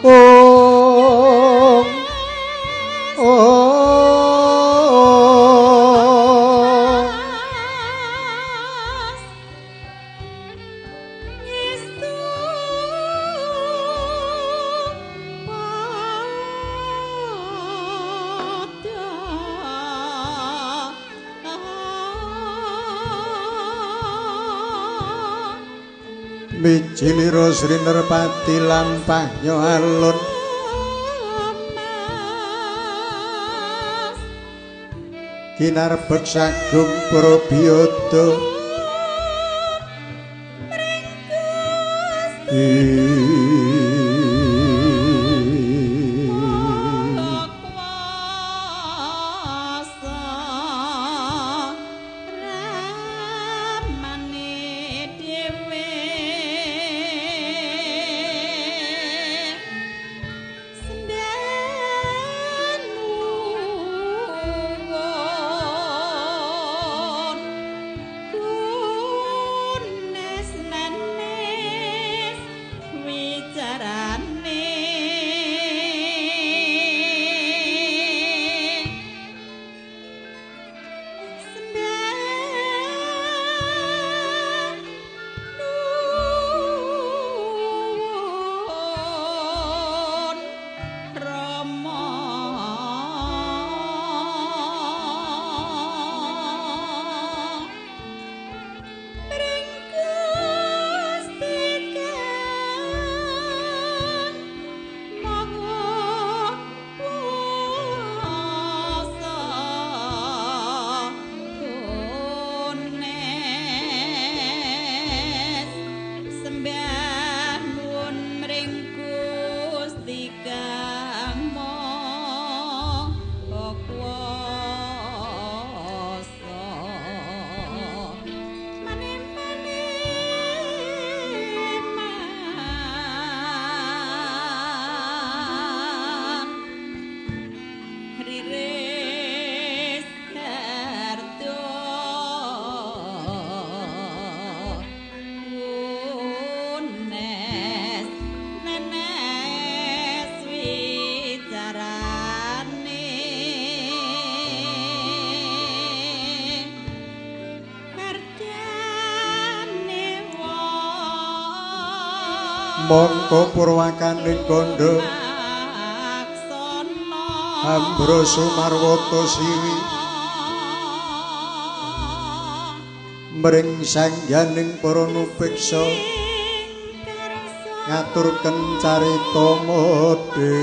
Ong oh. Mijilira Sri Nerpati lampahnya alun kinarbek sagung Probiyada Mongko purwakaning kandha Ambra Sumarwata Siwi mring sangganing para nupeksa ngaturken carita modhe.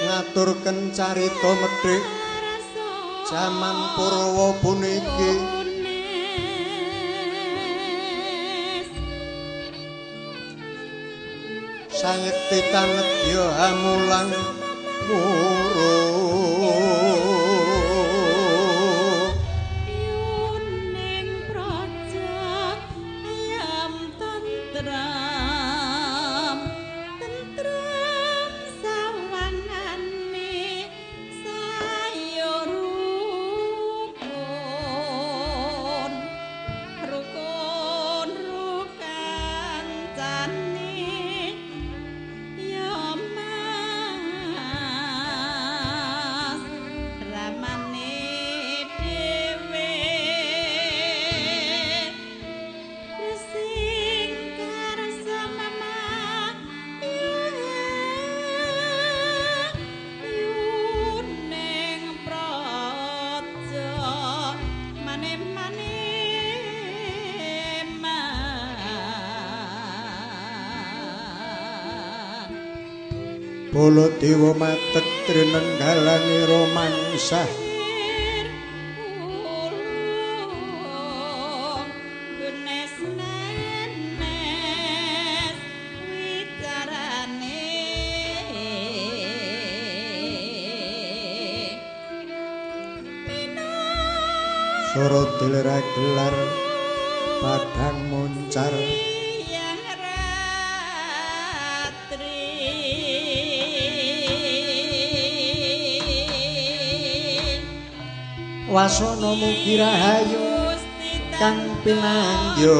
Ngaturken carita medhik jaman Purwa puniki sayekti tanedya hamulang muruk. Baladewa matek trinenggalane romangsah Sora dilera gelar Padang muncar wasana mugi rahayu kang pinangyo.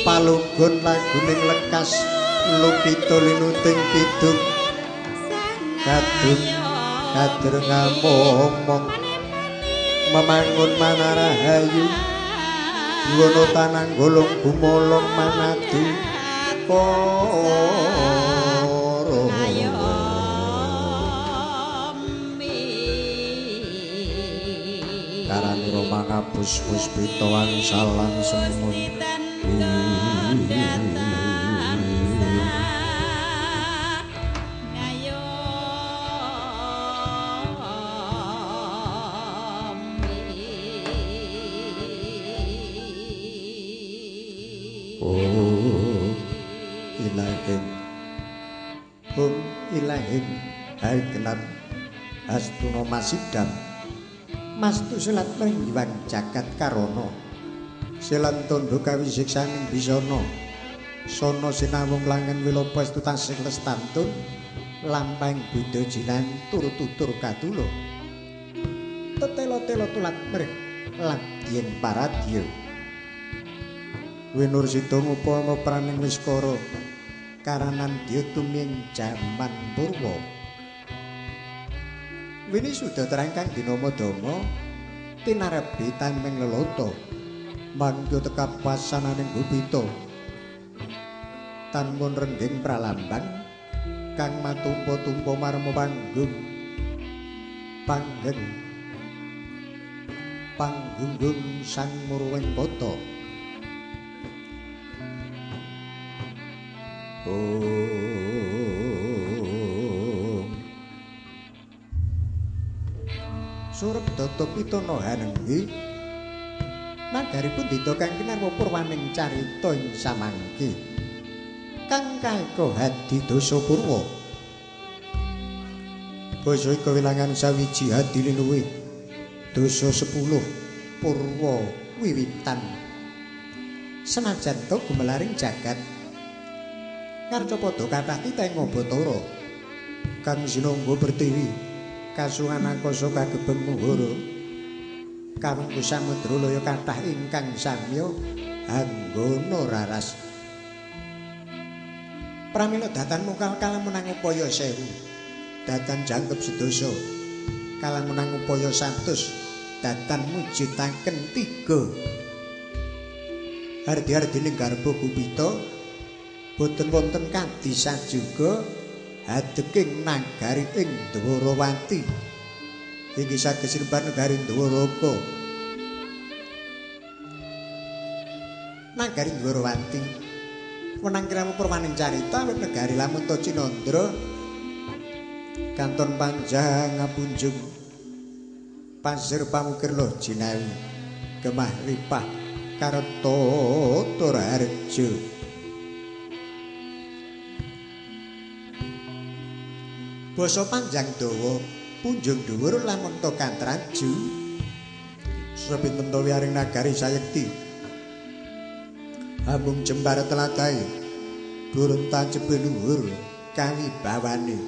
Palunggun laguning lekas lupita linuting kidung kadung kader ngamomong memangun manarahayu buwana tanang golong gumolong manadu koro. Karanira mangabus puspita wangsalan semun. Astuna masidam mastu selat mringgiwang jagat karana selan tondo kawisiksaning bisana sono sinawung langen wilopa estu tasih lestantun lampahing buda jinan tur-tutur katula tetela-tela tulat mrih ladyen paradya winur sida ngupama praning wiskara karanan dya tuming jaman purwa. Wini suda terang kang dinama dama tinarebi tameng lelata mangga tekapasananing gupita tanmun rengging pralambang kang matumpa-tumpa marma panggung panggeng panggunggung sang murwing pata. Surep data pitana hanenggi nagari pundhita kang kinarwa purwaning carita ing samangke kang kaeka hadi dasa purwa basa ika wilangan sawiji hadi liluwih dasa 10 purwa wiwitan senajan to gumelaring jagat ngarcapada kathah titeng abatara kang sinangga pertiwi kasungan angkasa kagebeng muhara kawengku samudra laya kathah ingkang samya anggana raras. Pramila datan mungkal kalamunang upaya 1000 datan jangkep sedasa kalamunang upaya 100 datan mujudaken 3 hardi-hardining garba gupita boten wonten kadi sajuga hadeking nagari ing Dwarawati inggih saged sinebar negari Dwaraka. Nagari Dwarawati wenang kramu purwaning carita awit negari Lamunta Cinandra kanton panjang ngapunjung pasir pamukir loh jinawi gemah ripah karta turharjo. Basa panjang dawa punjung dhuwur lamun ta katraju sepinten to wiyaring nagari sayekti amung jembar telatai durun tancepe luhur kawibawane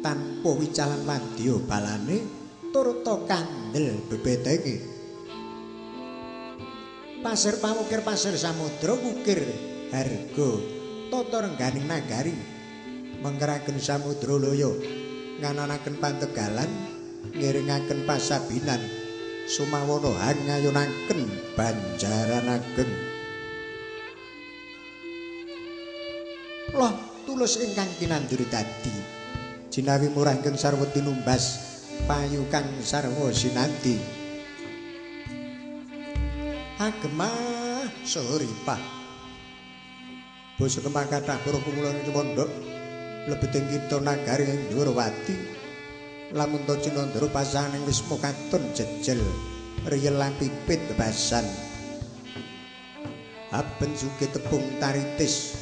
tanpa wicalan wadya balane turta kandel bebetenge pasir pamukir pasir samudra wukir harga tata rengganing nagari mengkeraken samudra laya ngananaken pantegalan ngiringaken pasabinan sumawana hangayunaken banjaran ageng. Loh tulus ingkang kinandur dadi jinawi murah ingkang sarwa tinumbas payu kang sarwa sinanti agemah saha ripah basa kemah kathah para kumula ing pondhok lebeting kita nagari ing Dwarawati Lamun to Cinandra pasanganing wisma katon jejel riyel lan pipit bebasan. Haben suge tepung taritis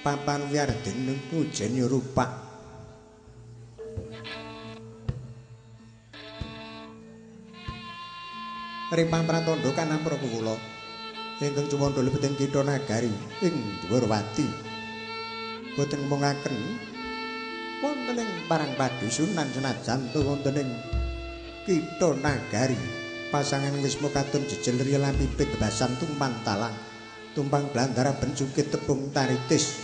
papan wiyardene ngujeni rupak. Ripang pratandha kanah para kawula ingkang cumandha lebeting kitha nagari ing Dwarawati. Boten ngomongaken wonten ing parang padusunan senajan to wonten ing kitha nagari pasangan wisma katon jejel riyel lan pipit bebasan tumpang talang tumpang blandara bencuke tepung taritis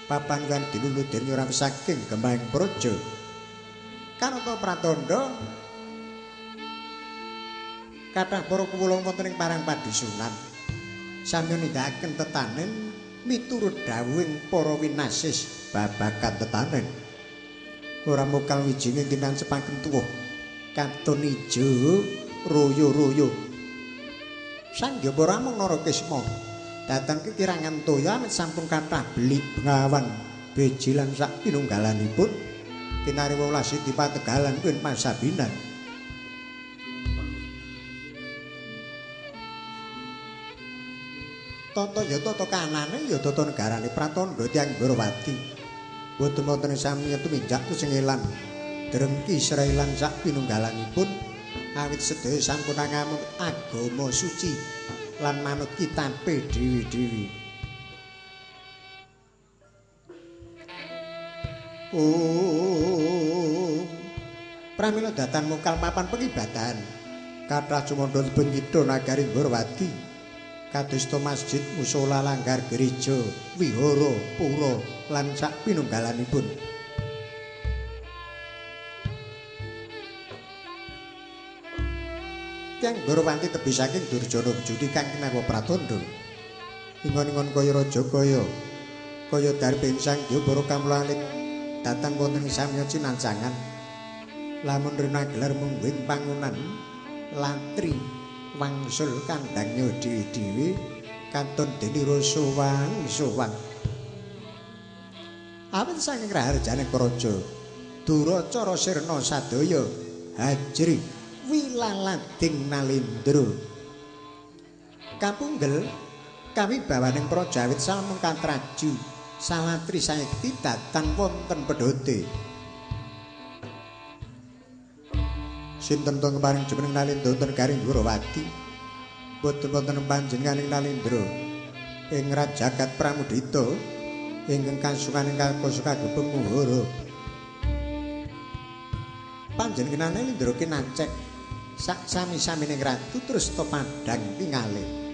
papan kan dilulu denyuram saking Gemahing Praja. Kanata pratandha kathah para kawula wonten ing parang padusunan sami nindakaken tetanen miturut dawuhing para winasis babagan tetanen. Ora mokal wijine kinancepaken tuwuh katon ijo royo-royo. Sangya para amung Narakisma dhateng kekirangan toya amit sampun kathah belik bengawan beji lan sak pinunggalanipun kinari welas dipategalan kuwi pasabinan. Tata ya tata kanane ya tata negarane pratandha tiyang Dwarawati. Boten wonten sami tumindak tusengelan drengki srailan sak pinunggalanipun awit sedaya sampun angamut agama suci lan manut kitabe dewi-dewi. Oh, pramila datan mokal papan pengibadahan kathah cumandha lebet kitha nagari Dwarawati. Kadosta masjid, musala, langgar, gereja, wihara, pura lan sak pinunggalanipun. Tiyang Dwarawati tebih saking Durjana Wujudi kang kinarwa pratandha. Ingon-ingon kaya raja kaya kaya darbing Sang Hyang para kamula alit datang wonten ing samya cinancangan. Lamun rina gelar mungguing pangonan latri wangsul kandhangnya dhewe-dhewe katon dene rasa wang-sowang. Awit saking raharjane praja duracara sirna sadaya hajri wilalading nalindra. Kapunggel kawibawaning praja awit sampun katraju salatri sayekti datang wonten pedhote. Sinten to keparing jumeneng Nalindra wonten garing Dwarawati? Boten wonten panjenenganing Nalindra ing Rajagat Pramudita ingkang kasukaning kakoso kagepeng muhara. Panjenengane Nalindra kinacek sak sami-samining ratu terus to padhang tingale.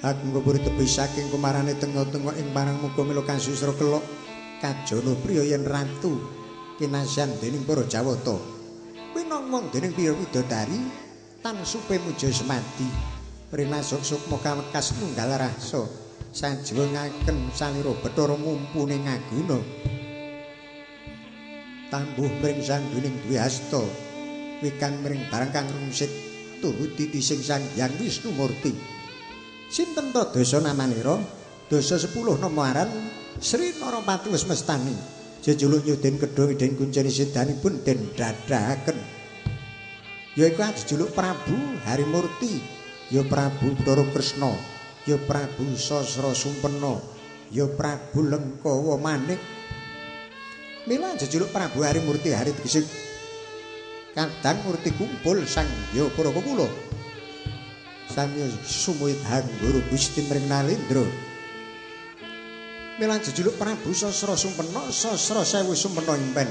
Agung kubur tebih saking kumarane tengah-tengah ing parang muga mila kasusra kelok kajana priya yen ratu kinasyan dening para Jawata. Winongmong dening pira widodari tan supe muja semadi rinasuk sukma kawekas nunggal rasa sajuwengaken salira Bathara ngumpune ngaguna tambuh mring sanduning dwi hasta wikan mring barang kang rungsit tuhu titi sing Sang Hyang Wisnu Murti. Sinten to dasa namanira? Dasa 10 nomoran Sri Narapati wis mestani. Jejuluk nyuden kedhung den kunceni sedanipun den dadahaken. Yaiku jejuluk Prabu Harimurti, ya Prabu Bathara Kresna, ya Prabu Sasra Sumpena, ya Prabu Lengkawa Manik. Mila jejuluk Prabu Harimurti hari tegese kadang murti kumpul sang ya para kawula. Samya sumuyut hangguru Gusti mring Nalindra. Mila jejuluk Prabu Sasra Sumpena Sasra Sewu Sumpena impen.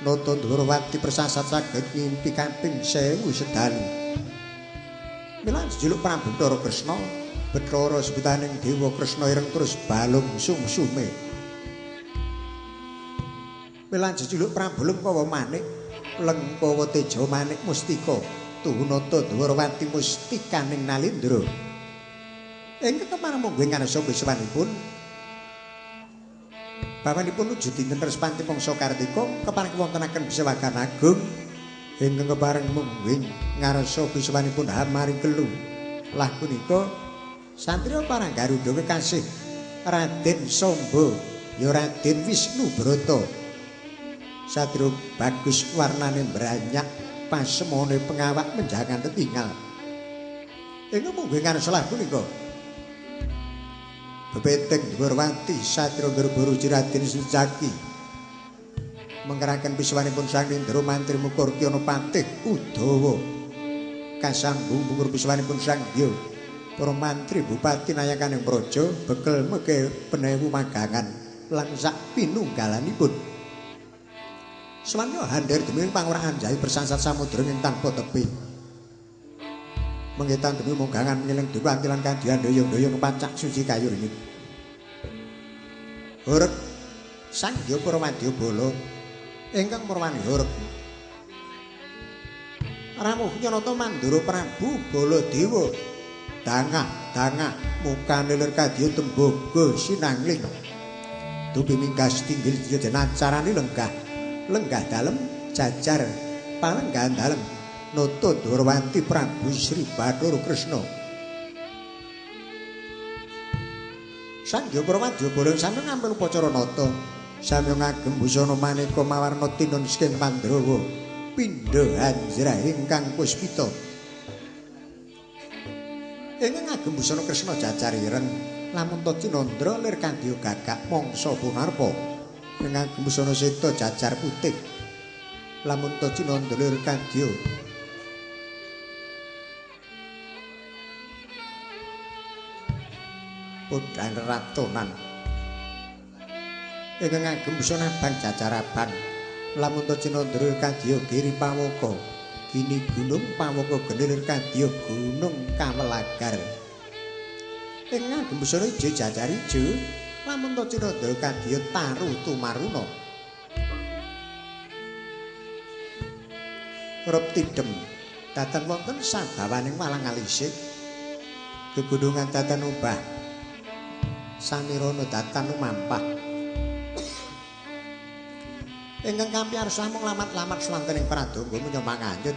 Nata Dwarawati persasat saged ngimpi kaping 1000 sedalu. Mila jejuluk Prabu Bathara Kresna Bathara sebutaning Dewa Kresna ireng terus balung sumsume. Mila jejuluk Prabu Lengkawa Manik Lengkawa Teja Manik Mustika Tuhunata Dwarawati mustikaning Nalindra. Ingkang kepareng mungguh ngarsa wiswanipun bawanipun wujud dinten Respanti Mangsa Kartika kepareng wontenaken bisawagan agung ingkang kepareng mungguh ngarsa wiswanipun Hamari Kelu. Lah punika Satria parang Garuda kekasih Raden Samba ya Raden Wisnu Brata. Satria bagus warnane mbranyak pasemone pengawak menjangan tetinggal. Ing mungguh ngarsalah punika. Bebeteng Dwarwati satria Garba Raden Sencaki mengeraken piswanipun Sang Indra mantri Mukurkyana patih Udawa. Kasambung bungur piswanipun Sang Dya para mantri bupati nayakaning praja bekel meke penewu magangan lan sak pinunggalanipun. Swanya handher demi pangurahan jahi bersansat samudra ing tanpa tepi. Menggetan demi munggangan ngiling dewa antilan kadian doyong-doyong pacak suci kayu ringin. Horeg Sang Dya Purwadya Bala ingkang murwani horeg. Rawuh nyanata Mandura Prabu Baladewa. Dangah-dangah mukane lir kadya tembaga sinangling. Dupi minggas tinggil den acarane lenggah. Lenggah dalem jajar palenggahan dalem nata Dwarwati Prabu Sri Bathara Kresna. Sang Dya Purwadya Bala sami ngampil upacara nata. Sami ngagem busana maneka mawarna tinun saking Pandhawa pindha hanjrah ingkang puspita. Ingkang ngagem busana Kresna jajar ireng lamun ta cinandra lir kandya gagak mangsa punarpa. Ingkang ngagem busana seta jajar putih lamun ta cinandra lir kandya podhan ratonan. Ingkang ngagem busana abang jajar abang lamun ta cinandra kadya giri pawaka gini gunung pawaka genilir kadya gunung kawelagar. Ingkang ngagem busana ijo jajar ijo lamun ta cinandra kadya taru tumaruna. Rep tidem datan wonten sabawaning walang alisik gegunungan datan ubah samirana datan lumampah. Ingkang kampiyarsa mung lamat-lamat swanten ing pradonga menyang manganjut.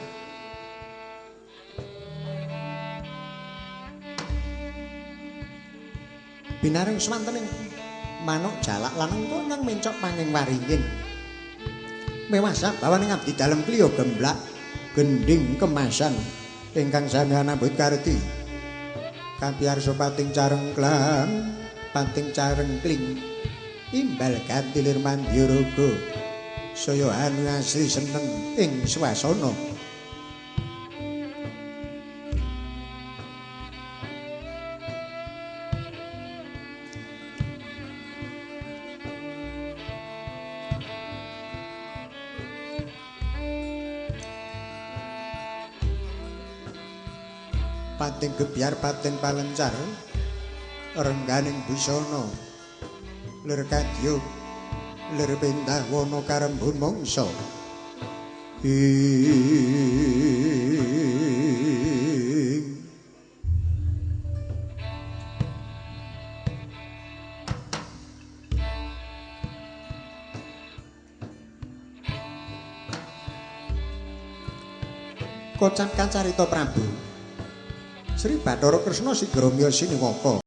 Binareng swanten ing manuk jalak lan engko ingkang mencok panging waringin. Mewah sabawaning abdi dalem kliya gemblak gendhing kemasan ingkang sami anambut karti. Kampiyarsa pating carengklang, pating carengkling imbal ganti lir mandyaraga. Saya anu asri seneng ing swasana. Pating gebyar pating palencar rengganing busana lir kadya lir pentah wana karembun mangsa. Kocap kacarita Prabu Sri Bathara Kresna sigra miyos siniwaka.